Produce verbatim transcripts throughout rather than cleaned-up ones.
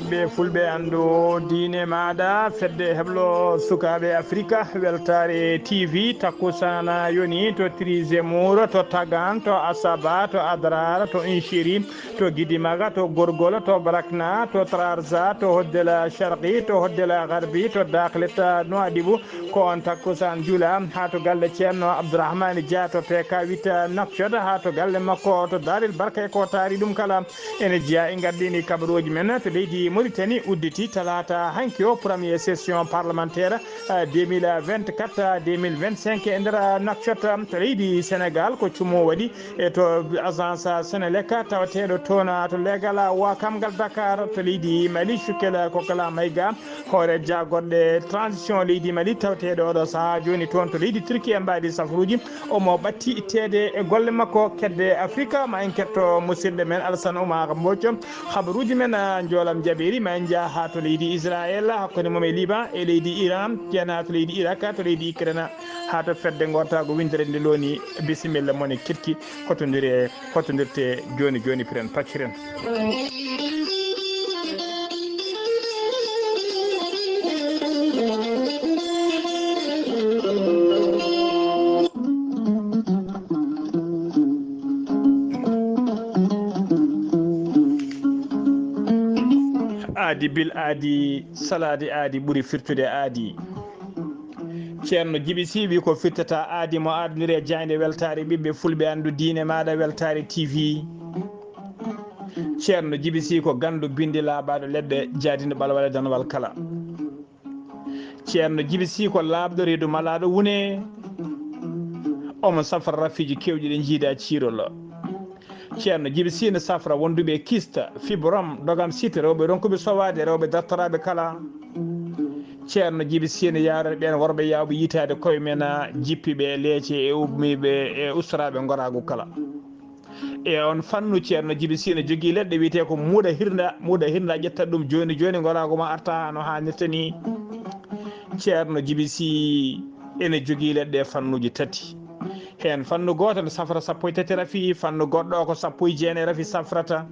Ɓe fulɓe anndu diine maaɗa, fedde heblo sukaaɓe Afrika, Weltaare T V, takkusana yoni to Trizemur, to Tagan, to Asaba, to Adrar, to Inchiri, to Gidimaga, to Gorgol, to Brakna, to Trarza, to Hoddela Sharqi, to Hoddela Garbi, to Daklet Nouadhibou, ko on takkusaan juula haa to galle Ceerno Abdourahmane Dia to P K huit Nouakchott, haa to galle makko to Darel Barka e ko taari ɗum kala. Ene jeyaa e ngardiini kabaruuji men to leydi Mauritanie udditi talaata hanki o, premier session parlementaire, eh, deux mille vingt-quatre deux mille vingt-cinq e nder, eh, Nouakchott, eh, to leydi Sénégal ko cumo waɗi e to agence Senelec tawateeɗo toon, eh, to leegal, eh, Ouakam ngal Dakar to leydi Mali, Choukel, eh, Kokala Maïga, hoore jaagorɗe transition leydi Mali tawateeɗo oɗo sahaa jooni toon to leydi Turki e mbaadi safruuji. Omo ɓatti itteede e golle makko kedde Afrika. Ma en ketto musidɗo men Alassane Oumar Mbodj. Habaruuji men, ah, njoolam jaɓeeri. Ma en njah haa to leydi Israel, hakkunde mum e Liban e leydi Iran, jena to leydi Irak, to leydi Ukraine, haa to fedde ngortaago winndere nde loni. Bisimilla mon e keɗki, hotondiree, hotondirtee jooni jooni, piren pacciren. Aadi bil aadi, salaade aadi ɓuri firtude aadi. Ceerno Jibi Sy wi ko firtata aadi mo aaduniri e jaaynde Weltaare ɓiɓɓe fulɓe, anndu diine maaɗa Weltaare T V. Ceerno Jibi Sy ko ganndu binndi laaɓaaɗo leɗɗe, jaadinɗo ɓalwale danwal kala. Ceerno Jibi Sy ko laaɓɗo reedu malaaɗo wune. Omo safra rafiiji keewɗi ɗi njiida ciirol. Ceerno Jibi Sy ne safra wonduɓe e kista, fibrom, dogam site, rewɓe ronkuɓe sowaade, rewɓe dartoraaɓe kala. Ceerno Jibi Sy ne yaarani ɓeen worɓe yaawɓe yitaade koye men, jippiiɓe e leece e ummiiɓe e ustoraaɓe ngoraagu kala. E on fannu, Ceerno Jibi Sy ne jogii leɗɗe wiyetee ko muuɗa hirnda, muuɗa hirnda ƴetta ɗum jooni jooni ngoraagu ma arta haa no haanirta ni. Ceerno Jibi Sy ene jogii leɗɗe fannuuji tati. Heen fannu gooto ne safra sappo e tati rafi, fannu goɗɗo ko sappo e jeenayi rafi safrata.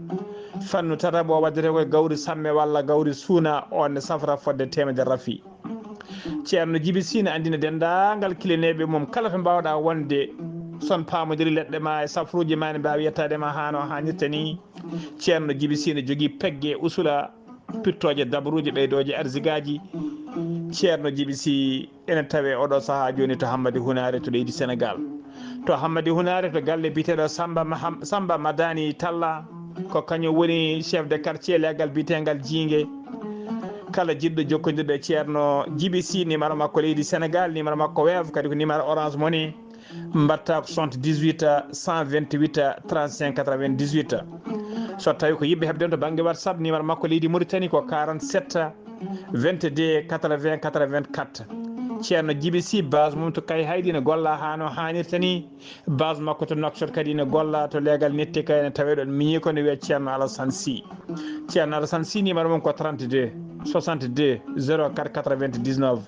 Fannu tataɓo o waddetee ko e gawri samme walla gawri suuna, on ne safra fodde teemedere rafi. Ceerno Jibi Sy ne anndina denndaangal kilineeɓe mum kala to mbaawɗaa wonde, son paamondiri leɗɗe ma e safruuji ma ne mbaawi yettaade ma haa no haanirta ni. Ceerno Jibi Sy ne jogii pegge usula, pittooje dabruuji ɓeydooje arsigaaji. Ceerno Jibi Sy ene tawee oɗo sahaa jooni to Hammadi Hunaare to leydi Senegaal. To Hammadi Hunaare to galle biyeteeɗo Samba Maham-, Samba Madani Talla, ko kañum woni chef de quartier leegal biyeteengal Jiinge. Kala jiɗɗo jokkondirde e Ceerno Jibi Sy, numéro makko leydi Senegaal, numéro makko Wave, kadi ko numéro Orange Money. Mbaɗta ko soixante-dix-huit, cent vingt-huit, trente-cinq, quatre-vingt-dix-huit. So tawi ko yiɗɓe heɓde en to bannge WhatsApp, numéro makko leydi Mauritanie ko quarante-sept, vingt-deux, quatre-vingts, quatre-vingt-quatre. Ceerno Jibi Sy, base mum to Kayhayɗi, ne golla haa no haanirta ni. Base makko to Nouakchott kadi ne golla to leegal netti kay, ne tawee ɗon miñi ko ne wiyee Ceerno Alassane Sy. Ceerno Alassane Sy, numéro mum ko trente-deux, soixante-deux, zéro quatre, quatre-vingt-dix-neuf.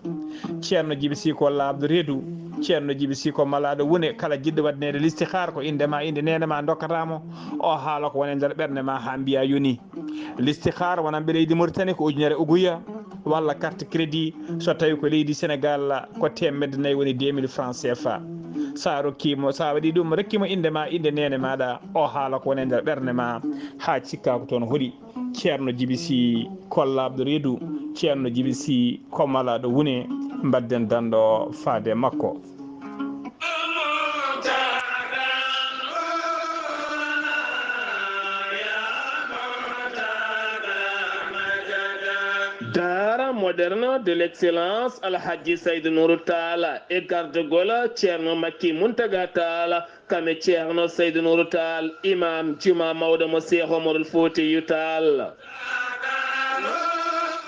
Ceerno Jibi Sy ko laaɓɗo reedu. Ceerno Jibi Sy ko malaaɗo wune. Kala jiɗɗo waɗaneede listihaar, ko innde ma, innde neene ma ndokkata mo. O haala ko woni e nder ɓernde ma haa mbiya yoni. Listihaar wonanɓe leydi Mauritanie ko ujunere uguya, walla carte crédit, so tawi ko leydi Senegaal ko teemedde nayi, woni deux mille francs C F A. Sa rokki mo, sa waɗi ɗum, rokki mo innde ma, innde neene maaɗa, o haala ko woni e nder ɓernde ma, haa cikka ko toon hoɗi. Ceerno Jibi Sy ko laaɓɗo reedu, Ceerno Jibi Sy ko malaaɗo wune, mbadden danɗo faade makko. Daara moderne de l'excellence Alhaji Saïd Nourou Tall e gardagol Ceerno Makki Mountaga Tall, kam e Ceerno Saïd Nourou Tall, imam juma mawɗo mo Cheikh Omarul Foutiyou Tall.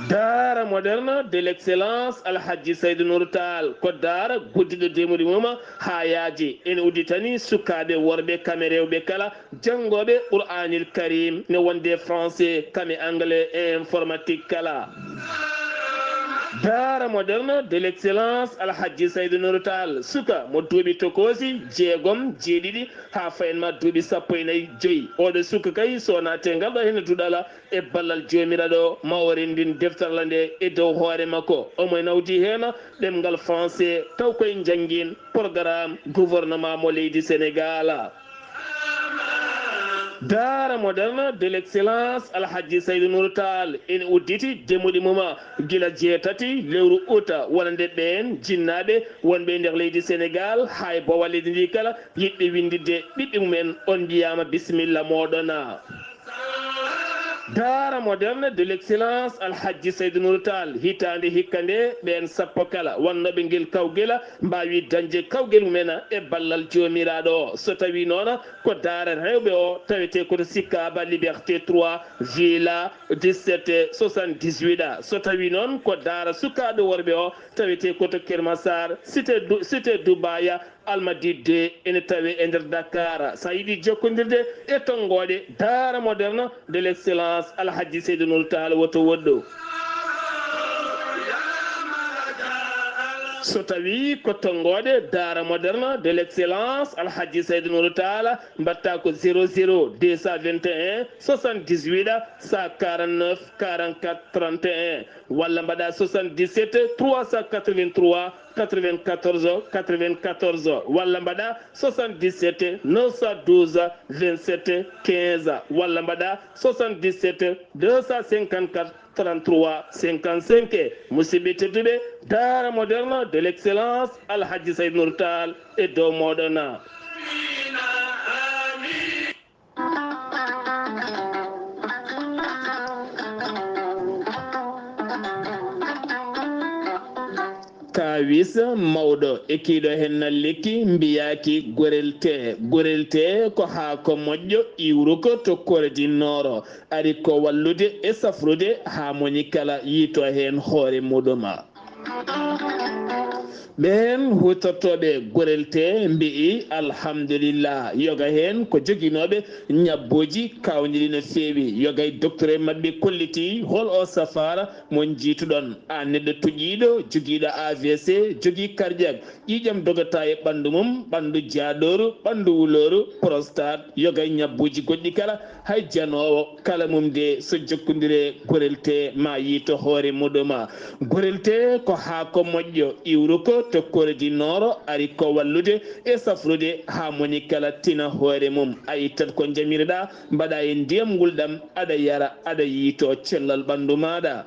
Daara moderne de l'excellence Alhaji Saïd Nourou Tall ko daara guddiɗo demuɗi mum haa yaaji. Ene udditani sukaaɓe worɓe kam e rewɓe kala janngooɓe Qur'aanil Karim, ne wonde français, kam e anglais e informatique kala. Daara moderne de l'excellence Alhajji Saydu Nuuru Taal, suka mo duuɓi tokoosi jeegom, jeeɗiɗi haa fayen ma duuɓi sappo e nayi joyi. Oɗo suka kay, so naate ngal ɗo hene duɗala e ballal Joomiraaɗo, ma o renndin defterla nde e dow hoore makko. Omo e nawdi heen ɗemngal français, taw koye njanngin programme gouvernement mo leydi Sénégal. Daara moderne de l'excellence Alhajji Saydu Nuuru Taal ene udditi demuɗi mum gila jeetati lewru uta, wonande ɓeen jinnaaɓe wonɓe e nder leydi Sénégal, haa e boowal leydi ndi kala, yiɗɓe winnditde ɓiɓɓe mumen, on mbiyaama bisimilla mooɗon. Daara moderne de l'excellence Alhajji Saydu Nuuru Taal, hitaande hikka nde, ɓeen sappo kala wonnooɓe ngel kawgel mbaawi dañde kawgel mumen e ballal Joomiraaɗo o. So tawii noon ko daara rewɓe o, tawetee ko to Sicap Liberté trois, Villa dix-sept soixante-dix-huit. So tawii noon ko daara sukaaɓe worɓe o, tawetee ko to Keur Massar, cité Du-, cité Dubaaya, Almadies deux, ene tawee e nder Dakar. So a yiɗi jokkondirde e tonngooɗe Daara Moderne de l'excellence Alhajji Saydu Nuuru Taal, woto woɗɗo. So tawii ko tonngooɗe Daara Moderne de l'excellence Alhajji Saydu Nuuru Taal, mbaɗtaa ko zéro zéro deux cent vingt et un soixante-dix-huit cent quarante-neuf quarante-quatre trente et un, walla mbaɗaa soixante-dix-sept trois cent quatre-vingt-trois quatre-vingt-quatorze quatre-vingt-quatorze, walla mbaɗaa soixante-dix-sept neuf cent douze vingt-sept quinze, walla mbaɗaa soixante-dix-sept deux cent cinquante-quatre trente-trois cinquante-cinq. Musidɓe tedduɓe, Daara Moderne de l'excellence Alhajji Saydu Nuuru Taal e dow mooɗon. Kaawis mawɗo e kiiɗo hennal lekki mbiyaaki gorel tee. Gorel tee ko haako moƴƴo iwruko to Corée du Nord. Ari ko wallude e safrude haa moñi kala yiito heen hoore muɗum. Ɓeen huutortooɓe gorel tee mbi'i alhamdulillah, yoga heen ko joginooɓe ñabbuuji kaawniiɗi no feewi. Yoga e docteur maɓɓe kollitii hol o safaara mo njiituɗon. Aan neɗɗo tuƴiiɗo, jogiiɗo A V C, jogii cardiaque, ƴiiƴam dogata e ɓanndu mum, ɓanndu jaaɗooru, ɓanndu wulooru, prostate, yoga e ñabbuuji goɗɗi kala, hay janoowo kala mum de, so jokkondire gorel tee ma yiito hoore muɗum. Gorel tee ko haako moƴƴo iwruko to Corée du Nord, ari ko wallude e safrude haa moñi kala tina hoore mum. A ittat ko njamirɗaa, mbaɗaa e ndiyam ngulɗam, aɗa yara, aɗa yiito cellal ɓanndu maaɗa.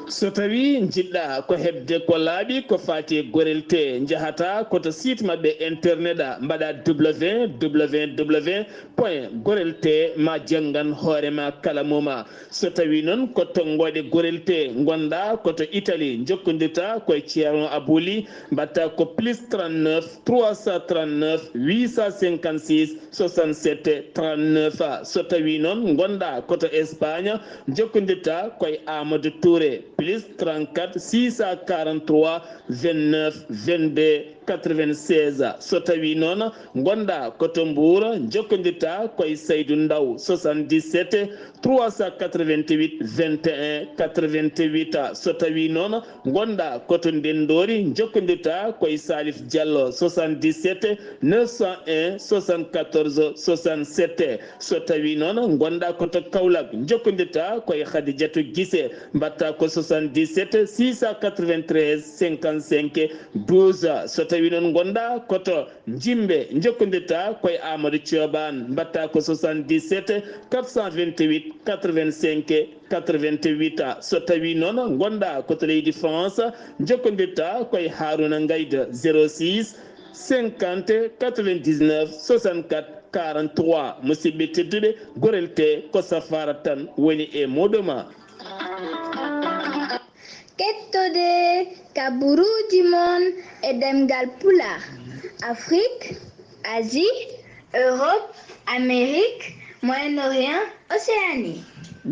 So tawii njiɗɗaa ko heɓde ko laaɓi ko faati e gorel tee, njahataa ko to site maɓɓe internet, mbaɗaa W W W point gorel tee ma janngan hoore ma kala mum. So tawii noon ko tonngooɗe gorel tee ngonɗaa ko to Italie, njokkondirtaa ko e Ceerno Abou Ly, mbaɗtaa ko plus trente-neuf trois cent trente-neuf huit cent cinquante-six soixante-sept trente-neuf. So tawii noon ngonɗaa ko to Espagne, njokkondirtaa ko e Amadou Touré, plus trente-quatre six cent quarante-trois vingt-neuf vingt-deux quatre-vingt-seize. So tawii noon ngonɗaa ko to Mbuur, njokkondirtaa ko e Saydu Ndaw, soixante-dix-sept trois cent quatre-vingt-huit vingt et un quatre-vingt-huit. So tawii noon ngonɗaa ko to Ndenndoori, njokkondirtaa ko e Salif Diallo, soixante-dix-sept neuf cent un soixante-quatorze soixante-sept. So tawii noon ngonɗaa ko to Kaolack, njokkondirtaa ko e Khadijatou Guissé, mbaɗtaa ko soixante-dix-sept six cent quatre-vingt-treize cinquante-cinq douze. So tawii noon ngonɗaa ko to Jimbe, njokkondirtaa ko e Amadou Thioban, mbaɗtaa ko soixante-dix-sept quatre cent vingt-huit quatre-vingt-cinq quatre-vingt-huit. So tawii noon ngonɗaa ko to leydi France, njokkondirtaa ko e Harouna Ngaïda, zéro six cinquante quatre-vingt-dix-neuf soixante-quatre quarante-trois. Musidɓe tedduɓe, gorel tee ko safaara tan woni e muɗum. Kettode kaburuuji mon e ɗemngal Pulaar, Afrique, Asie, Europe, Amérique, Moyen-Orient, Océanie.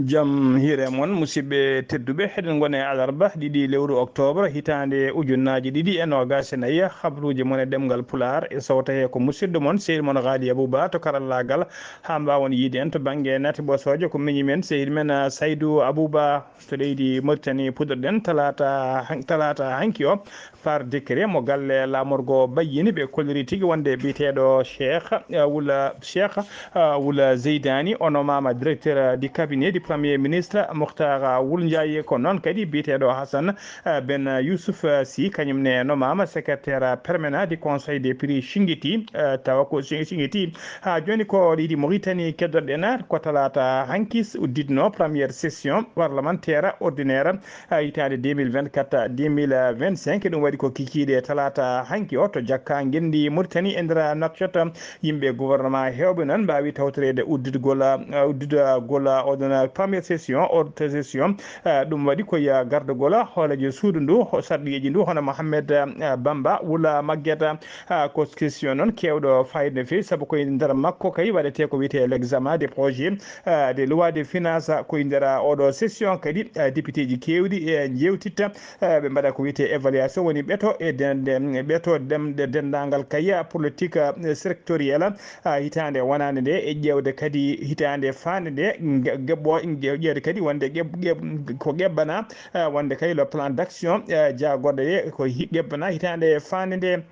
Jam hiire mon, musidɓe tedduɓe. Eɗen ngoni e alarba ɗiɗi lewru oktoobre, hitaande ujunnaaji ɗiɗi e noogaas e nayi. Habruuji mon e ɗemngal Pulaar e sowta he ko musidɗo mon, sehil mon Haali Abuba to karallaagal. Haa mbaawon yiide en to bannge nati ɓosoojo, ko miñi men, sehil men, ah, Saydu Abuba. To leydi Mauritanie puɗɗorɗen talaata han-, talaata hanki o, par décret mo galle laamorgo bayyini, ɓe kolliri tigi wonde biyeteeɗo Cheikh, eh, Wula, Cheikh, eh, Wula Zeydani, o nomaama directeur du cabinet du premier ministre Mokhtar Wul Ndiaye. Ko noon kadi biyeteeɗo Hassan, eh, Ben Youssouf, eh, Sy, kañum ne nomaama secrétaire permanent du conseil des prix Chingiti, eh, tawa ko Chi-, Chingiti. Haa jooni ko leydi Mauritanie keddoɗen, ko talaata hanki s-, udditno première session parlementaire ordinaire, ah, hitaande deux mille vingt-quatre, deux mille vingt-cinq. Ɗum waɗi ko kikiiɗe talaata hanki o to Jakka Ngenndi Mauritanie e nder Nouakchott. Yimɓe gouvernement heewɓe noon mbaawi tawtoreede udditgol, ah, udditgol oɗon première session, ordre session. Ah, ɗum waɗi ko ya gardagol hooreejo suudu ndu, ho-, sarɗiyeeji ndu, hono Mohamed, ah, Bamba Wula Maggeta. Ah, ko question noon keewɗo fayida no feewi, sabu ko e nder makko kay waɗetee ko wiyetee l'examen des projets, ah, des lois de finance. Ko e nder, ah, oɗo session kadi, ah, députéji keewɗi, eh, njeewtitta, ah, ɓe mbaɗa ko wiyetee évaluation, woni ɓeto e den-, den-, ɓeto dem-, de-, denndaangal kay, ah, politique, ah, sectorielle, ah, hitaande wonaande nde, e ƴeewde kadi hitaande faande nde, nge-, geɓɓo-, nge-, ƴeewde kadi wonde geɓ-, geɓ-, ko geɓɓana, ah, wonde kay le plan d'action, ah, jaagorɗo e ko hi-, geɓɓana hitaande faande nde.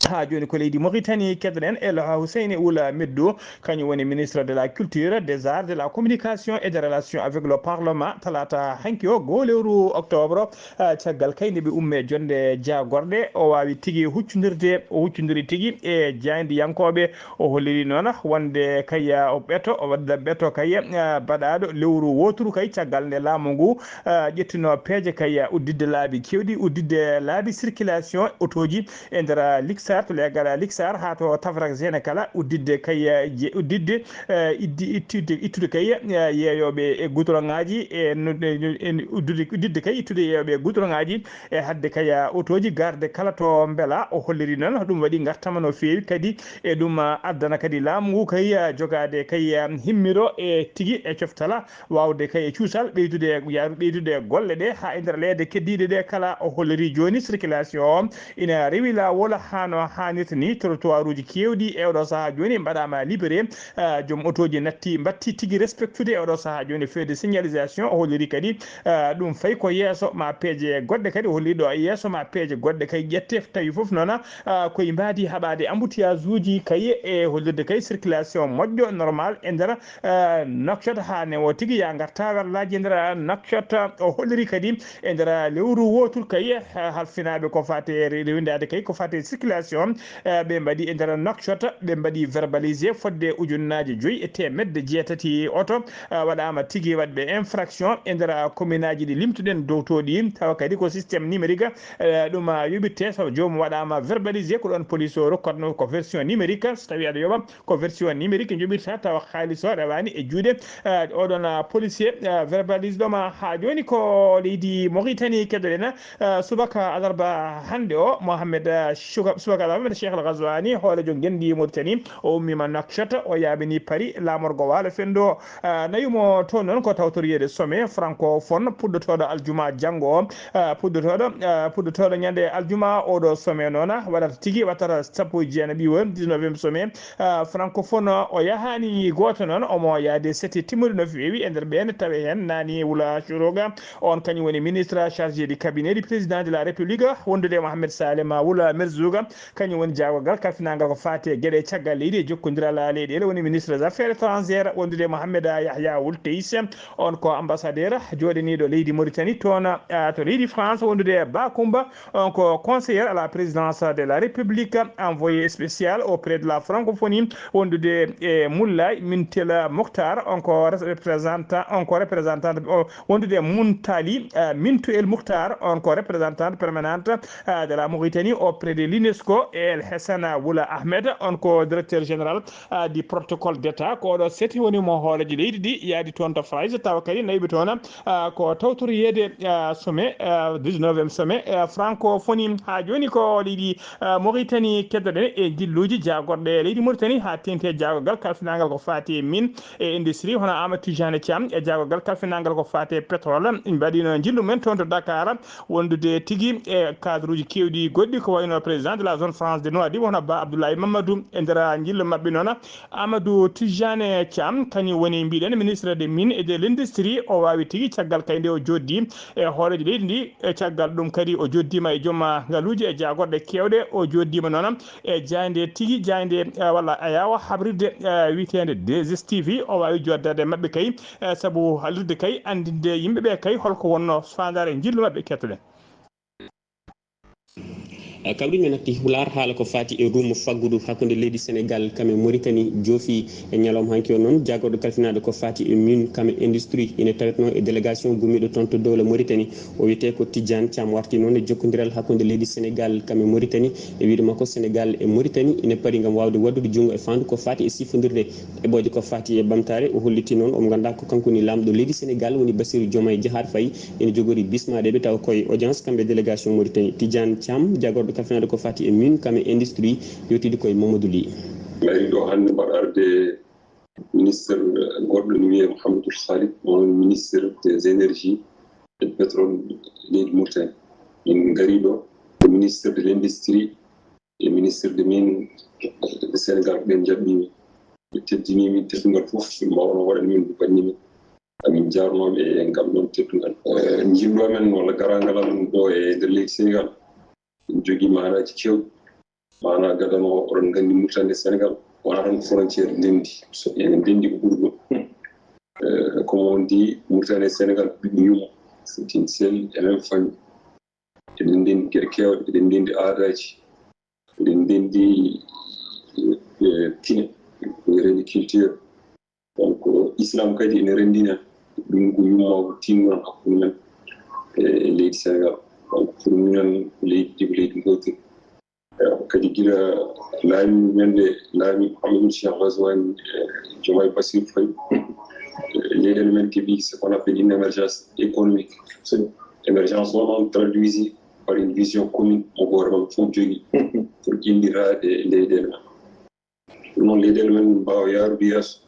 Haa jooni ko leydi Mauritanie keddoɗen El Housseini Oula Meddou, kañum woni ministre de la culture, des arts, de la communication et des relations avec le parlement. Talaata hanki o, goo lewru oktoobre, ah, caggal kay nde ɓe ummee jonnde jaagorɗe, o waawi tigi huccondirde, o huccondiri tigi e jaayndiyankooɓe. O holliri noon wonde kay, ah, o ɓeto, o wadda ɓeto kay, ah, baɗaaɗo lewru wooturu kay caggal nde laamu ngu, ah, ƴettino peeje kay, ah, udditde laabi keewɗi, udditde laabi circulation otooji e nder Liksar, to leegal Liksar haa to Tafrak Zene kala, udditde kay, eh, je-, udditde, eh, iddi-, ittude, ittude kay, eh, yeeyooɓe e gudroŋaaji, e no-, e, e uddude, udditde kay ittude yeeyooɓe e gudroŋaaji, e haɗde kay, eh, otooji garde kala to mbela. O holliri noon ɗum waɗi ngartama no feewi kadi, e ɗum, eh, addana kadi laamu ngu kay, eh, jogaade kay, eh, himmiro e tigi e coftala, waawde kay e cuusal ɓeydude e yaaru-, ɓeydude e golle ɗe haa e nder leyɗe keddiiɗe ɗe kala. O holliri jooni circulation o ina rewi laawol haa no haanirta ni. Trottoiruuji keewɗi e oɗo sahaa jooni mbaɗaama libéré. Ah, joom otooji natti, mbatti tigi respectude e oɗo sahaa jooni fedde signalisation. O holliri kadi, ah, ɗum fayi ko yeeso ma peeje goɗɗe kadi. O holliri ɗo e yeeso ma peeje goɗɗe kay ƴette, tawi fof noon, ah, koye mbaadi haɓaade embouteillage uji kay e hollirde kay circulation moƴƴo normal e nder eh, Nouakchott, haa newo tigi ya ngarta werlaaji e nder Nouakchott. O holliri kadi e nder lewru wootur kay, eh, halfinaaɓe ko fate re-, rewindaade kay ko fate circulation, eh, ɓe mbaɗi e nder Nouakchott, ɓe mbaɗi verbalisé fodde ujunnaaji joyi e teemedde jeetati oto, eh, waɗaama tigi waɗɓe infraction e nder commune aji ɗi limtuɗen dow to ɗi, tawa kadi ko système numérique, eh, ɗum, ah, yoɓirte. So joomum waɗaama verbalisé, ko ɗoon police o rokkatnoo ko version numérique, so tawii aɗa yoɓa ko version numérique njoɓirta tawa haalis o rewaani e juuɗe, eh, oɗon, ah, policier, eh, verbalise ɗo ma. Haa jooni ko leydi Mauritanie keddoɗen, eh, subaka alarba hannde o, Mohamed, eh, Shuga-, subaka alarba Mohamed Cheikh Al Ghazouani, hooreejo ngenndi Mauritanie, o ummiima Nouakchott, o yaabini Paris, laamorgo waalo fenndo. Eh, nawi mo toon noon ko tawtoriyeede sommet francophone puɗɗotooɗo aljuma janngo o, eh, puɗɗotooɗo, eh, puɗɗotooɗo ñande aljuma. Oɗo sommet noon waɗata tigi, wattata sappo e jeenayi ɓiwol, dix-neuvième sommet, ah, francophone o. Yahaani gooto noon, omo yaade seti timmuɗe no feewi e nder ɓeen, tawi heen Nani Wula Shuruga, on kañum woni ministre chargé du cabinet du président de la République, wondude e Mohamed Salem Wula Merzouga, kañum woni jaagorgal kalfinaangal ko faati e geɗe caggal leydi e jokkondiral leyɗeele, woni ministre des affaires étrangères, wondude e Mohamed Yahya Wul Teis, on ko ambassadeur jooɗaniiɗo leydi Mauritanie toon, ah, to leydi France, wondude e Bakumba, on ko conseiller à la présidence de la République, envoyé spécial auprès de la francophonie, wondude e Moulay Mintel Mokhtar, on ko res-, représentant, on ko représentant, o, wondude e Muntali, euh, Mintu El Mokhtar, on ko représentante permanente, euh, de la Mauritanie auprès de l'UNESCO, El Hesana Wula Ahmed, on ko directeur général, ah, du protocole d'État. Ko oɗo seti woni mo hooreejo leydi ndi yaadi toon to France, tawa kadi nayi ɓe toon, ah, ko tawtoriyeede, ah, sommet, ah, dix-neuvième sommet, ah, francophonie. Haa jooni ko leydi, ah, Mauritanie keddoɗen e jilluuji jaagorɗe leydi Mauritanie haa teeŋti e jaagorgal kalfinaagal ko faati e mine e industrie, hono Amadou Tijani Thiam e jaagorgal kalfinaagal ko faati e pétrole. Ɓe mbaɗino jillu men toon to Dakar, wondude tigi e cadre uji keewɗi goɗɗi, ko wayno président de la zone franche de Nouadhibou, hono Ba Abdoulaye Mamadou. E nder njillu maɓɓe noon, Amadou Tijane Thiam, kañum woni, mbiɗen, ministre des mines et de l'industrie. O waawi tigi caggal kay nde o jooɗdi e hooreejo leydi ndi. E caggal ɗum kadi o jooɗdiima e joom ngaluuji e jaagorɗe keewɗe. O jooɗdiima noon e jaaynde tigi, jaaynde, eh, walla ayaawo habrirde, eh, wiyeteende deux S T V. O waawi jooɗdaade e maɓɓe kay, eh, sabu halirde kay anndinde yimɓe ɓe kay holko wonno faandaare njillu maɓɓe. Kettoɗen. Kawri men natti Pulaar, haala ko faati e ruumo faggudu hakkunde leydi Senegal kam e Mauritanie joofi e ñalawma hanki o. Noon, jaagorɗo kalfinaaɗo ko faati e mine kam e industrie ine tawetnoo e délégation gummiiɗo toon to dowla Mauritanie. O wiyetee ko Tidiane Thiam, warti noon e jokkondiral hakkunde leydi Senegal kam e Mauritanie. E wiyde makko, Senegal e Mauritanie ine pari ngam waawde waɗdude junngo e faandu ko faati e sifondirde eɓɓooje ko faati e ɓamtaare. O holliti noon, omo nganndaa ko kanko woni laamɗo leydi Senegal, woni Bassirou Diomaye Diakhar Faye, ene jogori bismaaɗo ɓe tawa ko e audience kamɓe délégation Mauritanie. Tidiane Thiam, jaagorɗo kalfinaaɗo ko faati e mine kam e industrie, yewtidi ko e Mamadou Ly. Mi ari ɗo hannde mbaɗa arde ministre goɗɗo ne wiyee Mouhamadou Khalid, on ministre des énergies et pétrole leydi Mauritanie. Min ngari ɗo, ministre de l'industrie et ministre de mine de Sénégal, ɓen njaɓɓiimi, ɓe teddiniimi teddungal fof ɓe mbaawno waɗan min, ɓe banni min. Amin jaarnooɓe e ngal ɗoon teddungal. Eh, njillu amen walla garaangal amen ɗo e nder leydi Senegal, ɗum jogii maanaaji keewɗi. Maanaa gadano, oɗon nganndi Mauritanie e Senegal wonaa tan frontière ndenndi, so ene ndenndi ko ɓuri ɗum. Eh, comme on dit, Mauritanie e Senegal ko ɓiɓɓe yumma, c'est une seule et même famille. Eɗen ndenndi geɗe keewɗe, eɗen ndenndi aadaaji, eɗen ndenndi, eh, pine, ko wiyeteende culture. Donc, islam kadi ene renndina, ɗum ko yumma ko tinno hakkunde men e leydi Senegal. Donc, pour minen, ko leydi ndi ko leydi gootiri. Eh, kadi gila laami men nde, laami Mouhamadou Cheikh Ghazouani, eh, Diomaye Bassirou Faye, eh, leyɗeele men keɓi ce qu'on appelle une émergence économique. So émergence o noon traduisi par une vision commune mo gooto men fof jogii pour ƴelliraade leyɗeele men. Ɗum noon, leyɗeele men mbaawa yahrude yeeso.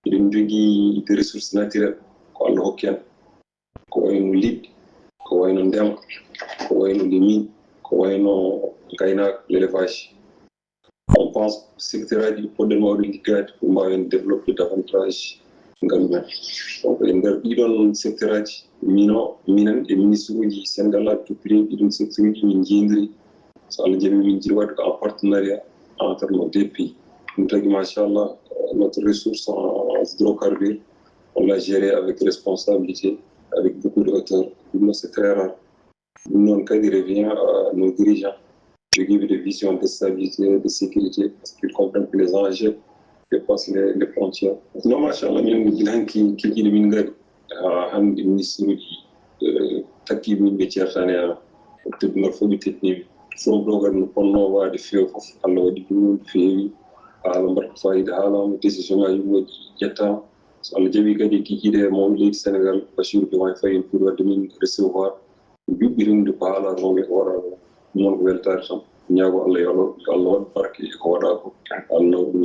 Eɗen njogii des ressources naturelles ko Allah hokki en, ko wayno liɗɗi, ko wayno ndema, ko wayno les mines, ko wayno ngaynaaka, l'élevage. On pense secteur aji ɗi poɗɗen waawde liggaade pour mbaawen développé davantage ngalu men. Donc, e nder ɗiɗon secteur aji, mino, minen e ministre uji Sénégal laabi tokkuɗi ɗiɗon secteur uji, min njeendiri. So Allah jaɓi, min njiɗi waɗde ko en partenariat entre nos deux pays. Ɗum tagi, machallah, notre ressource en hydrocarbures, on l'a géré avec responsabilité, avec beaucoup de hauteur. Ɗum noon, c'est très rare. Ɗum noon kadi revient à nos dirigeants, jogiiɓe des visions de stabilité, de sécurité, parce qu'ils comprennent que les enjeux dépassent les, les frontières. Non, machallah, min gila hanki kikiiɗe min ngari. Haa hannde, ministre uji, eh, takkiiɓe min ɓe ceertaani e am. Teddungal fof ɓe teddinii mi. Fof ɗo kadi no fotnoo waɗde feewi fof, Allah waɗi ɗum no feewi. Haala mbaɗka faayiida haalaama, décision ngaaji moƴƴi ƴettaama. So Allah jaɓii kadi, kikiiɗe mawɗo leydi Senegal, Bassirou Diomaye Faye, ene foti waɗde min recevoir, juɓɓitinde ko haalaa toon e ko waɗaa ko. Ɗum noon ko weltaare tan. Ñaago Allah yo Allah, yo Allah waɗ barke e ko waɗaa ko. Allah nawɗum.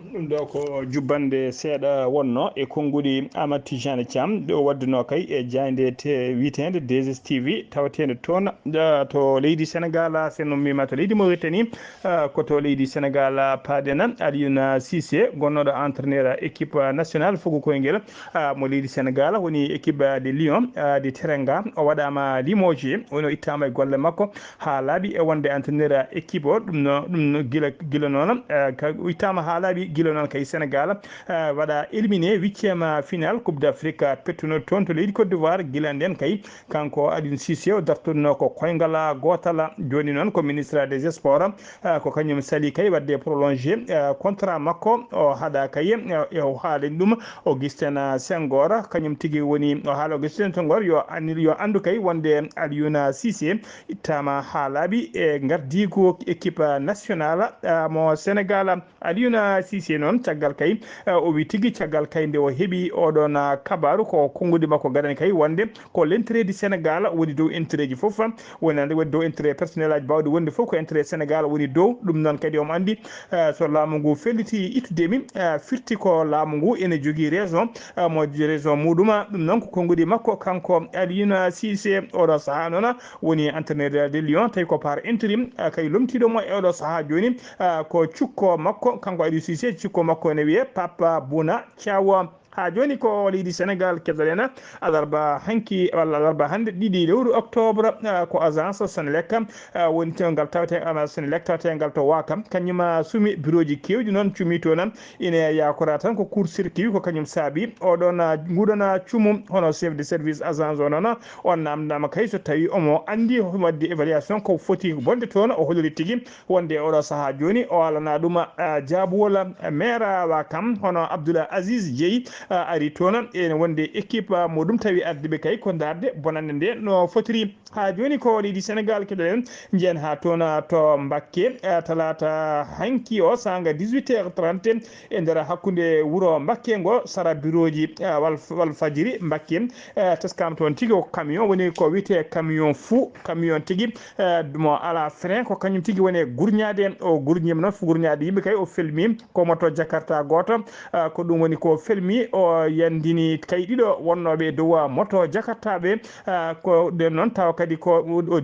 Ɗum ɗo ko jubbannde seeɗa wonno e konnguɗi Amadou Tijani Thiam, ɗo waɗduno kay e jaaynde te-, wiyeteende deux S T V, tawateende toon, ah, to leydi Senegal, ah, so en ummiima to leydi Mauritanie, ah, ko to leydi Senegal, ah, paaɗen. Alioune Cissé, gonnooɗo entraîneur équipe nationale fuku koyngel, ah, mo leydi Senegal, woni équipe, ah, de Lion, ah, de Teranga, o waɗaama limogé, woni o ittaama e golle makko haa laaɓi e wonde entraîneur équipe o. Ɗum no, ɗum no gila, gila noon, ah, ka, o ittaama haa laaɓi Gila noon kay Sénégal, eh, waɗa éliminé huitième final Coupe d'Afrique, eh, pettuno toon to leydi Côte d'Ivoire. Gila nden kay kanko Aliou Cissé o dartuno ko koyngal gootal. Jooni noon ko ministre des sports, eh, ko kañum sali kay waɗde prolongé, eh, contrat makko. O haɗa kay, eh, e o haali ɗum Augustin Senghor, kañum tigi woni o haala Augustin Senghor yo anni-, yo anndu kay wonde Aliou Cissé ittama haa laaɓi e ngardiigu équipe nationale, eh, mo Sénégal. Alioune Cissé noon, caggal kay, eh, o wi tigi caggal kay nde o heɓi oɗon, ah, kabaru ko konguɗi makko gadani kay wonde ko l'intérêt du Sénégal woni dow intérêt ji fof, woni hannde woni dow intérêt personnel aji bawɗi wonde fof ko intérêt Sénégal woni dow. Ɗum noon kadi omo anndi, eh, so laamu ngu felliti ittude mi, eh, firti ko laamu ngu ene jogii raison, eh, mo raison muɗum. Ɗum noon ko konguɗi makko kanko Alioune Cissé oɗo sahaa noon woni entraîneur de Lyon, tawi ko par intérim, eh, kay lomtiiɗo mo e oɗo sahaa jooni, ah, ko cukko makko, kanko Aliou Cissé, cukko makko ene wiyee Papa Bouna Thiaw. Haa jooni ko leydi Sénégal keddorena alarba hanki, walla alarba hannde, ɗiɗi lewru octobre, ah, ko agence Senelec, ah, woni tewngal tawte, ah, Senelec tawtengal to Waakam. Kañum, ah, sumi birooji keewɗi noon cumi toon. Ine yakora tan ko court circuit ko kañum saabi oɗon, ah, nguɗon, ah, cumu hono chef de service agence o noon. On namdama kay so tawi omo anndi waɗde évaluation ko foti bonde toon, o holori tigi wonde oɗo sahaa jooni o alana ɗum, ah, jaabuwol, ah, maire, ah, wa kam hono Abdoul Aziz Dieye, ah, ari toon ene wonde équipe, ah, muɗum tawi ardiɓe kay ko darde bonande nde no fotiri. Haa jooni ko leydi Sénégal keɗoɗen njiyen haa toon, ah, to Mbakke, ah, talaata hanki o saanga dix-huit heures trente e nder hakkunde wuro Mbakke ngo sara birooji, ah, wal, wal fajiri Mbakke, ah, teskama toon tigi ko camion woni ko wiyetee camion fou, camion tigi, eh, mo alaa frein, ko kañum tigi woni e gurñaade. O gurñiima noon, fof gurñaade yimɓe kay, o felmi ko moto Jakarta gooto, ah, ko ɗum woni ko felmi. O yandini kay ɗiɗo wonnooɓe e dow, ah, moto Jakarta ɓe, ah, ko ɗen noon tawa kadi ko o, o,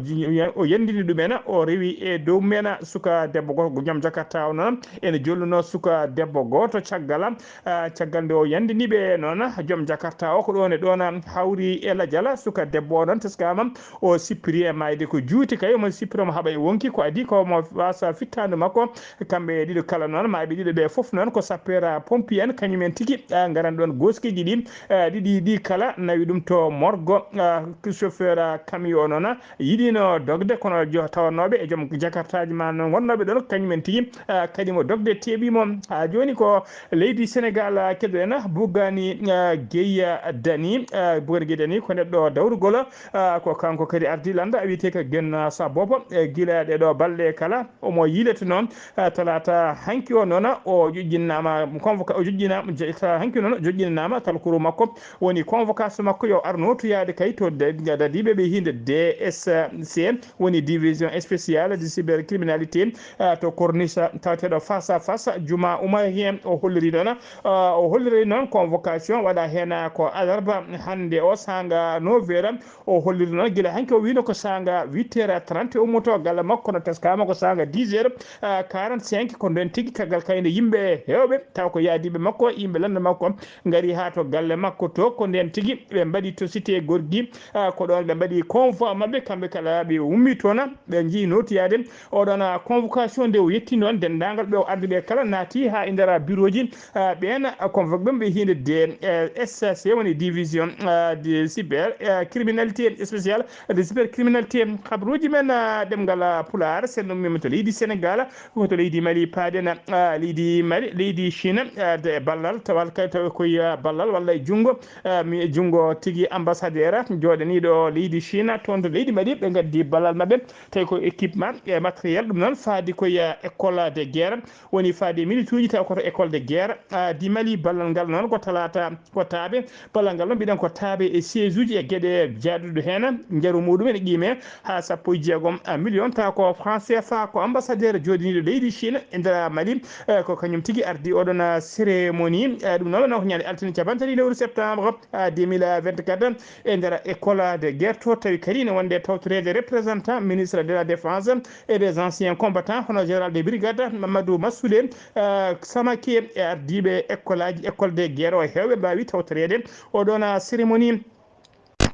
o yandini ɗumen, o rewi e dow men suka debbo gooto, joom Jakarta o noon ene jolluno suka debbo gooto caggal, ah, caggal nde o yandini ɓe noon, joom Jakarta o ko ɗoon e ɗoon hawri e lajal, suka debbo o noon teskama o sippiri e maayde ko juuti kay, omo sippiri omo haɓa e wonki, ko adii ko omo wasa fittaandu makko. Kamɓe ɗiɗo kala noon, maayɓe ɗiɗo ɓe fof noon ko sapeur pompier en, kañum en tigi, ah, ngaran ɗoon gooskiiji ɗi, ah, ɗiɗi ɗi kala nawi ɗum to morgo. Ah, chauffeur, ah, camion o noon yiɗino dogde, kono jo-, tawannooɓe e joom jakartaaji ma noon wonnooɓe ɗoon, kañum en tigi, ah, kadi mo dogde teeɓi mo. Haa jooni ko leydi Sénégal, ah, keɗoɗen, ah, Bougani, ah, Gueye Dany, ah, Bougani Gueye Dany ko neɗɗo dawrugol, ah, ko kanko kadi ardi lannda wiyetee ko Gen Sabobo, e gila ɗee ɗoo balɗe kala omo yiilete noon, ah, talaata hanki o noon o joƴƴinnaama convoca-, o joƴƴinaama, je-, talaata hanki o noon o joƴƴinnaama talkuru makko woni convocation makko yo ar nootoyaade kay to de-, dadiiɓe ɓe hiinde D S C, woni division spéciale de cybercriminalité, ah, to corniche taweteeɗo face à face Juma Oumar heen. O holliri noon, ah, o holliri noon convocation waɗa heen ko alarba hannde o saanga neuf heures. O holliri noon gila hanki o wiino ko saanga huit heures trente ummoto galle makko, kono teskama ko saanga dix heures, ah, quarante-cinq, ko nden tigi caggal kayde yimɓe heewɓe taw ko yaadiiɓe makko, yimɓe lannda makko ngari haa to galle makko to, ko nden tigi ɓe mbaɗi to cité Gorgui, ah, ko ɗoon ɓe mbaɗi convoi maɓɓe, kamɓe kala ɓe ummi toon, ɓe njii nootoyaade oɗon, ah, convocation nde o yetti noon denndaangal ɓe o ardi ɓe kala naati haa e nder bureau ji, ah, ɓeen, ah, convoqué ɓe hiinde D S C woni division, ah, de cyber, ah, criminalité spéciale de cyber criminalité. Habruuji men, ah, ɗemngal, ah, Pulaar, sen ummima to leydi Sénégal, ko to leydi Mali paaɗen, ah, leydi Mali, leydi Chine, ah, de ballal, tawal kay tawi koye, ah, ballal walla e junngo, ah, mi, junngo tigi ambassadeur jooɗaniiɗo leydi Chine toon to leydi Mali, ɓe ngaddi ballal maɓɓe, tawi ko équipement e matériel, ɗum noon faadi koye, ah, école de guerre, woni faadi milituuji taw ko to école de guerre, ah, di Mali. Ballal ngal noon ko talaata, ko taaɓe, ballal ngal noon mbiɗen ko taaɓe e siège uji e geɗe jaaduɗo heen, njaru muɗum ene qiime haa sappo e jeegom million, taw ko franc C F A, ko ambassadeur jooɗiniiɗo leydi Chine e nder Mali, eh, ko kañum tigi ardi oɗon, ah, cérémonie. Eh, ɗum noon ko ñande altine capanɗe tati lewru septembre, ah, deux mille vingt-quatre, e nder école de guerre to, tawi kadi ne wonde tawtoreede représentant ministre de la défense et des anciens combattants, hono général de brigade Mamadou Massoulé, ah, Samake, e ardiiɓe école aji, école de guerre o, heewɓe mbaawi tawtoreede oɗon, ah, cérémonie.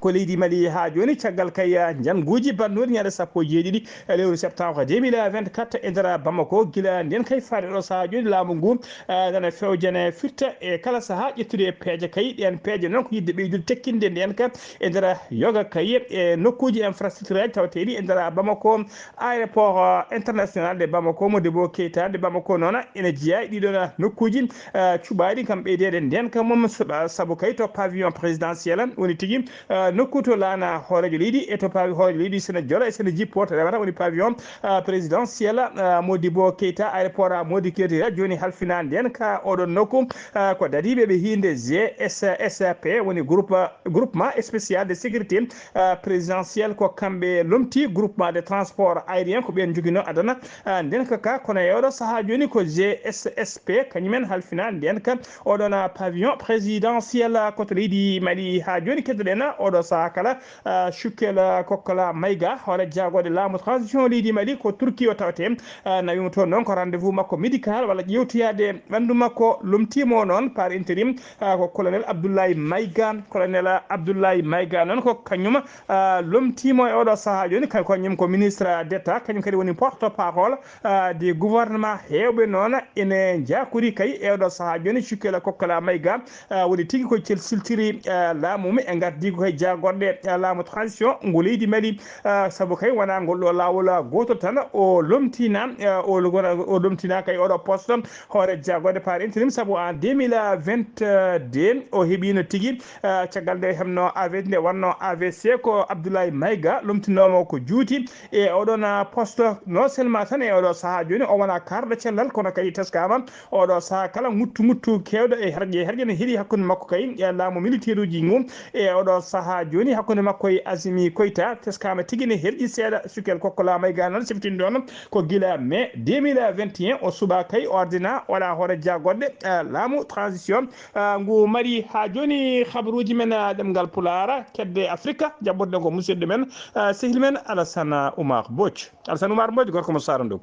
Ko leydi Mali haa jooni, caggal kay, ah, njannguuji batnuɗi ñande sappo e jeeɗiɗi e lewru septembre deux mille vingt-quatre e nder Bamako. Gila ndeen kay faade ɗo sahaa jooni, laamu ngu, ah, nana fewjane firta e kala sahaa ƴettude e peeje kay. Ɗeen peeje noon ko yiɗde ɓeydude tekkinde ndeen ka e nder yoga kay e nokkuuji infrastructure aji tawateeɗi e nder Bamako, aéroport, ah, international de Bamako, Modibo Keita de Bamako noon ene jeyaa e ɗiɗon nokkuuji, ah, cuɓaaɗi kam ɓeydeede ndeen ka mum, sab-, sabu kay to pavillon présidentiel woni tigi, ah, nokku to laana hooreejo leydi e to pavi hooreejo leydi sene jola e sene jippo to rewata woni pavillon, ah, présidentiel, ah, Modibo Keita, aéroport, ah, Modi Keita jooni halfinaande en ka oɗon nokku, ah, ko dadiiɓe ɓe hiinde G S S P woni groupe, groupement spécial de sécurité, ah, présidentiel, ko kamɓe lomti groupement de transport aérien, ko ɓeen njoginoo adana, ah, ndeen ka ka, kono e oɗo sahaa jooni ko G S S P kañumen halfina ndeen ka oɗon, ah, pavillon présidentiel, ah, ko to leydi Mali haa jooni. Keddoɗen, ah, oɗo sahaa kala, ah, Cukkel, ah, Kokkola Mayga, hoore jaagorɗe laamu transition leydi Mali ko Turki o tawetee, ah, nawima toon noon ko rendez-vous makko médical walla ƴeewtoyaade ɓanndu makko, lomtiimo noon par intérim, ah, ko colonel Abdoulaye Mayga. Colonel Abdoulaye Mayga noon ko kañum, ah, lomtiimo e oɗo sahaa jooni, kay ko kañum ko ministre d'État, kañum kadi woni porte-parole, ah, du gouvernement. Heewɓe noon ene njaakori kay e oɗo sahaa jooni Cukkel Kokkola Mayga, ah, woni tigi ko cel siltiri, ah, laamu mum e ngardiigu kay jaagorɗe, ah, laamu transition ngu leydi Mali, ah, sabu kay wonaa ngol ɗo laawol, ah, gootol tan o lomtina, ah, o lo-, o lomtina kay oɗo poste hoore jaagorɗe par intérim, sabu en deux mille vingt-deux o heɓiino tigi, ah, caggal nde heɓno A V C, nde wannoo A V C ko Abdoulaye Mayga lomtinoomo ko juuti e oɗon, ah, poste, non seulement tan e oɗo sahaa jooni o wonaa kaarɗo cellal, kono kadi teskaama oɗo sahaa kala nguttu nguttu keewɗo e herƴe herƴe ne heɗi hakkunde makko kay e laamu militaire uji ngu. E oɗo sahaa jooni hakkunde makko e Assimi Koita teskaama tigi ne herƴi seeɗa. Cukkel Kokkola Mayga noon siftin ɗoon ko gila mai deux mille vingt et un o suɓaa kay o ardina o alaa hoore jaagorɗe, eh, laamu transition, eh, ngu mari haa jooni. Habaruuji men, eh, ɗemngal Pulaar, kedde Afrika, jaɓɓotoɗen ko musidɗo men, eh, sehil men Alassane Oumar Mbodj. Alassane Oumar Mbodj, gorko mo Saara Ndogo.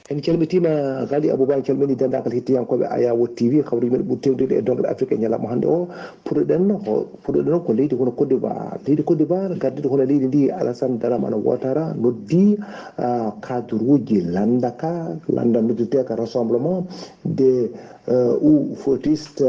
En calmitiima, Ghali Abouba, en calminii denndaangal hettiyankooɓe Ayawo T V, hawri men ɓuri tewdede e donngal Afrique e ñalawma hannde o. Puɗɗoɗen, ho-, puɗɗoɗen ko leydi hono Côte d'Ivoire. Leydi Côte d'Ivoire, gardiiɗo hono leydi ndi, Alassane Dramane Ouattara, noddi, ah, cadre uji lannda ka, lannda noddirteeka Rassemblement des, euh, ou Fautistes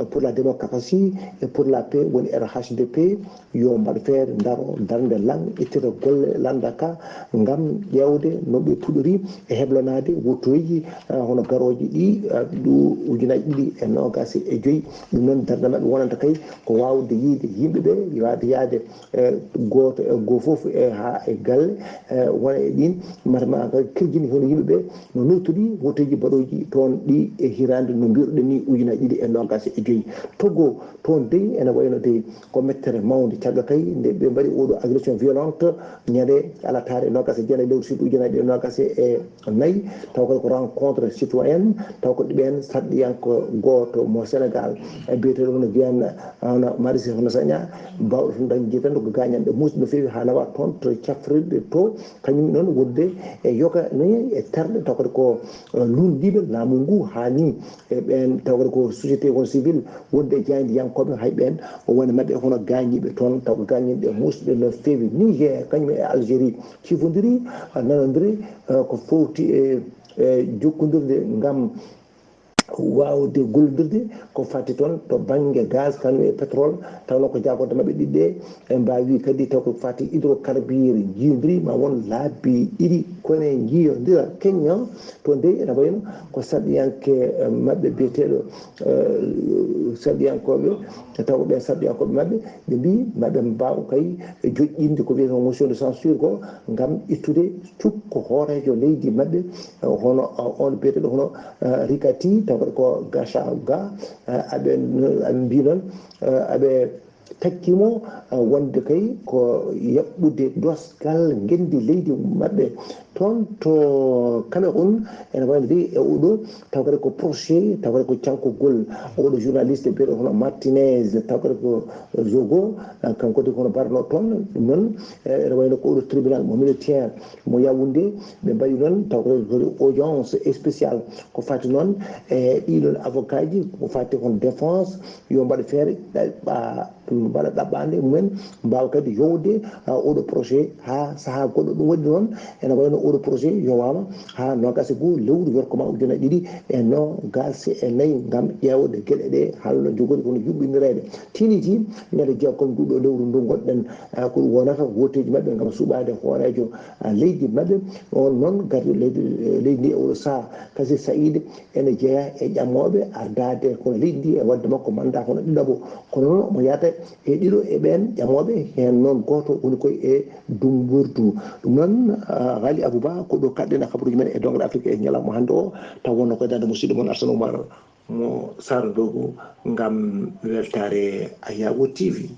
pour la Démocratie et pour la Paix, woni R H D P, yo mbaɗ feere, ndaro darnde lan, ittita golle lannda ka, ngam ƴeewde no ɓe puɗɗori e heblanaade wottoyji, ah, hono garooji ɗi, ah, ɗo ujunaaji ɗiɗi e noogaas e joy. Ɗum noon, darnde maɓɓe wonanta kay ko waawde yiyde yimɓe ɓe, waawde yahde, eh, gooto e goo fof, e haa e galle, eh, wona e ɗin, mata ma kadi kirjini hono yimɓe ɓe no nodtori wottoyji baɗooji toon ɗi e hitaande, no mbiruɗen ni, ujunaaji ɗiɗi e noogaas e joy. Togo, toon dey ene wayno dey ko mettere mawnde, caggal kay nde ɓe mbaɗi oɗo agression violente ñande alataare noogaas e jeenayi lewru suudu ujunaaji ɗiɗi e noogaas e nayi, taw kadi ko rencontre citoyenne, taw ko ɓeen sarɗiyanko gooto mo Sénégal, e biyeteeɗo hono Viviane, hono Marie Sokhna Sagna, baawɗo toon dañde jeytande ko gaañanɗe muusɗe no feewi haa nawa toon to cafrirɗe to, kañum noon wonde e yoga ni e terɗe, taw kadi ko, eh, lunndiiɓe laamu ngu haa ni. E ɓeen taw kadi ko société kono civil wonde e jaayndiyankooɓe, hay ɓeen o woni maɓɓe hono gaañiiɓe toon, taw ko gaañinɗe muusɗe no feewi. Niger kañum e Algérie cifondiri, nanondiri, eh, ko fowti e, e jokkondirde ngam waawde gollondirde ko fati toon to bannge gaz, kanum e pétrole, tawno ko jaagorɗe maɓɓe ɗiɗi ɗe. En mbaawi kadi taw ko fati hydrocarbure, njiidiri ma won laabi ɗiɗi, kono en njiyondira keñño. Toon dey ene wayno ko sarɗiyanke, eh, maɓɓe biyeteeɗo, eh, sarɗiyankooɓe, taw ko ɓeen sarɗiyankooɓe maɓɓe, ɓe mbii maɓe mbaaw kay joƴƴinde ko wiyetee motion de censure ko ngam ittude cukko hooreejo leydi maɓɓe, eh, hono, eh, on biyeteeɗo hono, eh, Riek Machar, taw kadi ko Gachagua, eh, aɓe, aɓe mbii noon, eh, aɓe takkimo, ah, wonde kay ko yaɓɓude dosgal ngenndi leydi maɓɓe toon to Cameroun. Ene wayno dey e oɗo, taw kadi ko procès, taw kadi ko cankugol oɗo journaliste biyeteeɗo hono Martinez, taw kadi ko Zogo, ah, kanko kadi kono mbaɗatnoo toon. Ɗum noon, eh, ene wayno ko oɗo tribunal mo militaire mo Yaoundé, ɓe mbaɗi noon, taw kadi ko audience spéciale ko fati noon e ɗiɗon avocat ji, ko fati kono défense, yo mbaɗ feere, ɗa-, ɓa-, mbaɗa ɗaɓɓaande mumen, mbaawa kadi yowde, ah, oɗo projet haa sahaa goɗɗo. Ɗum waɗi noon, ene wayno oɗo projet yowaama haa noogaas e goo lewru yorko ma ujunaaji ɗiɗi e noogaas e nayi, ngam ƴeewde geɗe ɗe haalno njogori kono yuɓɓinireede. Tiniti ñande jeegom nduɗo lewru ndu ngonɗen, ah, ko ɗum wonata wooteeji maɓɓe ngam suɓaade hooreejo, ah, leydi maɓɓe. On noon gardiiɗo leydi, leydi ndi e oɗo sahaa, Kasi Saïd, ene jeyaa e ƴamooɓe ardaade kono leydi ndi e waɗde makko mandat kono ɗiɗaɓo. Kono noon omo yahata e ɗiɗo e ɓeen ƴamooɓe, heen noon gooto woni koye e Dumburdu. Ɗum noon, ah, Ghali Abouba, ko ɗo kaɗɗen e kabaruuji men e Dongal Afrique e ñalawma hannde o, taw wonno koye darnde musidɗo mon Arsane Oumar mo Saara Dogo ngam weltaare Ayaawo T V.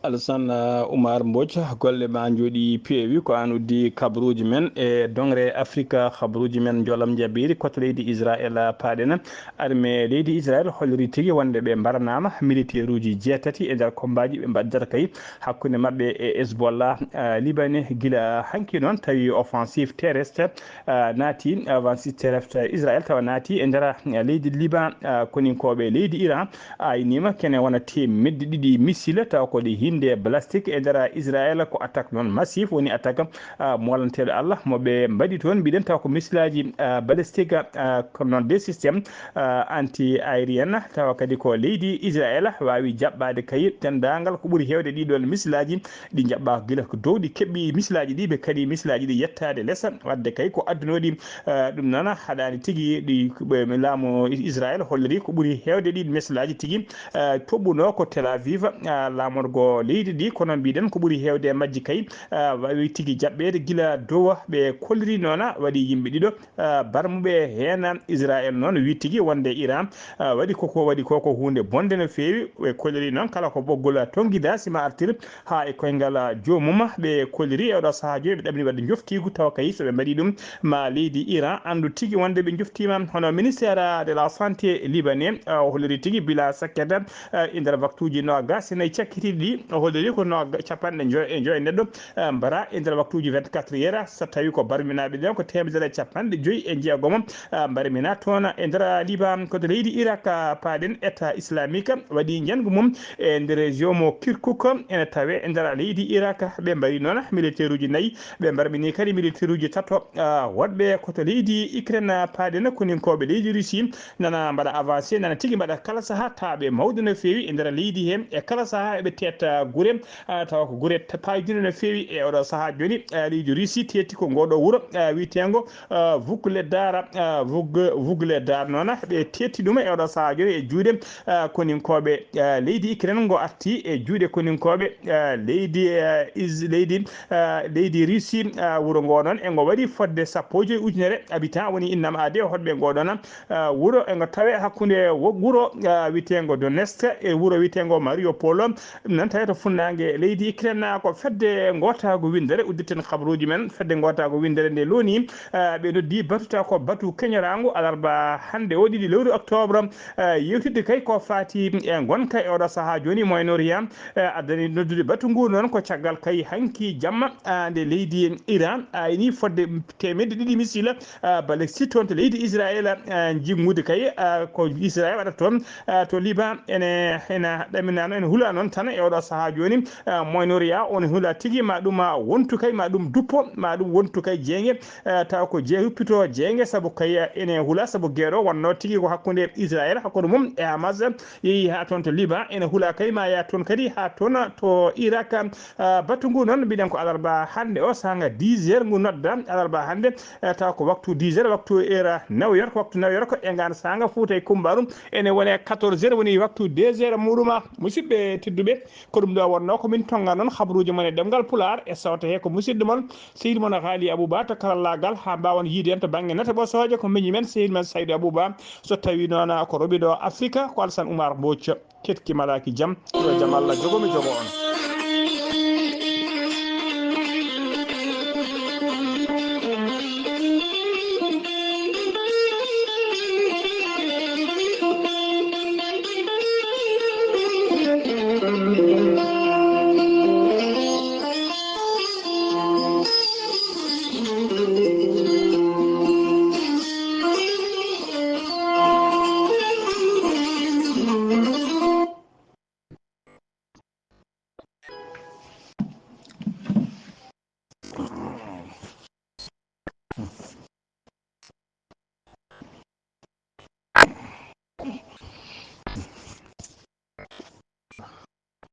Alassane, uh, Oumar Mbodj, golle ma njooɗi peewi. Ko an uddi kabaruuji men e Dongre Afrika, kabaruuji men njolam njaɓɓiiri. Koto leydi Israel, uh, paaɗen. Armée leydi Israel holliri tigi wonde ɓe mbaranaama militaire uji jeetati e nder kombaaji ɓe mbaddata kay hakkunde maɓɓe e Hezbollah, uh, Libanais. Gila hanki noon tawi offensive terrestre, uh, naati, offensive terrestre Israel tawa naati e nder, uh, leydi Liban, uh, koninkooɓe leydi Iran. Aynima kene wona teemedde ɗiɗi missile, tawa ko ɗe hinde balistique e nder Israel. Ko attaque noon massif woni attaque, ah, molanteɗo Allah mo ɓe mbaɗi toon. Mbiɗen tawa ko missile aji, ah, balistique, ah, kono noon des systèmes, ah, anti aérienne, tawa kadi ko leydi Israel waawi jaɓɓade kay dendagal ko ɓuri hewde ɗiɗon missile aji ɗi jaɓɓa gila ko dow ɗi keɓɓi missile aji ɗi, ɓe kadi missile aji ɗi yettade lesa. Wadde kay ko addunoɗi, eh, ɗum noon haɗani tigi ɗi, ɓe, laamu Israel holliri ko ɓuri hewde ɗi missile aji tigi, eh, toɓɓuno ko Tel Aviv, eh, laamorgo leydi ndi. Kono mbiɗen ko ɓuri hewde e majji kay, eh, wawi tigi jaɓɓede gila dow. Ɓe kolliri noon waɗi yimɓe ɗiɗo, eh, barmuɓe heen. Israel noon wi tigi wonde Iran, eh, waɗi koko waɗi ko ko hunde bonde no feewi. Ɓe kolliri noon kala ko ɓoggol tonngida sima artir ha e koyngal joomum. Ɓe kolliri e oɗo sahaa jooni, ɓe ɗaɓɓini waɗde njoftiigu, tawa kay so ɓe mbaɗi ɗum, ma leydi Iran anndu tigi wonde ɓe njoftiima. Hono ministère de la santé libanais, eh, o holliri tigi bila sakkata, eh, e nder waktuuji noogaas e nayi cakkitiiɗi ɗi, o holliri ko nooga-, capanɗe njoy e njoy neɗɗo, eh, mbara e nder waktuuji vingt-quatre heures, so tawi ko barminaaɓe ɓen ko teemedere e capanɗe joy e jeegomo, eh, mbarmina toon e nder Liban. Koto leydi Irak, eh, paaɗen État islamique waɗi njanngu mum e nder région mo Kirkuk, ene tawe e nder leydi Irak. Ɓe mbari noon militaire uji nayi, ɓe mbarmini kadi militaire uji tato, ah, woɗɓe ko to leydi Ukraine, ah, paaɗen koninkooɓe leydi Russie, nana mbaɗa avancé, nana tigi mbaɗa kala saha taaɓe mawɗo no feewi e nder leydi he. E kala saha eɓe teetta gure, ah, tawa ko gure t-, payduɗe no feewi e oɗo saha jooni, ah, leydi Russie teetti ko ngoɗo wuro, ah, wiitengo, ah, Vugleder, ah, Vug-, Vugleder noon, ɓe teetti ɗum e oɗo saha jooni e juuɗe, ah, koninkooɓe, ah, leydi Ukraine, ngo arti e juuɗe koninkooɓe, ah, leydi, ah, Is-, leydi, ah, leydi Russie, ah, wuro ngo noon, e ngo waɗi fodde sappo e joy ujunere habitant, woni innam aade e hoɗɓe ngo ɗon, ah, wuro, e ngo tawe hakkunde wo-, wuro, ah, wiyeteengo Donetsk e wuro wiyeteengo Mariupol. Ɗum noon tawi to funnaange leydi Ukraine, ko fedde ngootaagu winndere, uddirten kabaruuji men, fedde ngootaagu winndere nde looni, eh, ɓe noddi batu taw ko batu keñoraangu alarba hannde o ɗiɗi lewru octobre, eh, yewtidde kay ko faati e ngonka e oɗo sahaa jooni Moyen Orient, eh, addani noddude batu ngu noon ko caggal kay hanki jamma, ah, nde leydi Iran ayni fodde teemedde ɗiɗi missile, ah, balistique toon to leydi Israel, ah, jimmude kay, ah, ko Israel waɗata toon, ah, to Liban ene, ene ɗaminano, ene hula noon tan e oɗo sahaa jooni, ah, Moyen Orient on hula tigi ma ɗum, ah, wontu kay ma ɗum duppo, ma ɗum wontu kay jeenge, ah, taw ko jee huppito jeenge sabu kay, ah, ene hula sabu guerre o wonno tigi ko hakkunde Israel, hakkunde mum e Hamas yehi ha toon to Liban, ene hula kay ma ya toon kadi ha toon to Irak. Ah, batu ngu noon, mbiɗen ko alarba hannde o, saanga dix heures ngu nodda, alarba hannde, eh, taw ko waktu dix heures, waktu heure New York, waktu New York, e ngaan saanga Fuuta e Kumbaaru, ene wone quatorze heures, woni waktu deux heures muɗum. Musidɓe tedduɓe, ko ɗum ɗo wonno ko min tonga noon habaruuji mon e ɗemngal Pulaar, e sawta he ko musidɗo mon, sehil mon Haali Abouba to karallaagal, haa mbaawon yiide en to bannge nata ɓosooje, ko miñi men, sehil men Saydu Abouba, so tawi noon ko roɓi ɗo Afrika, ko Alassane Oumar Mbodj. Ketki malaaki jam, yo jam Allah jogo mi jogo on.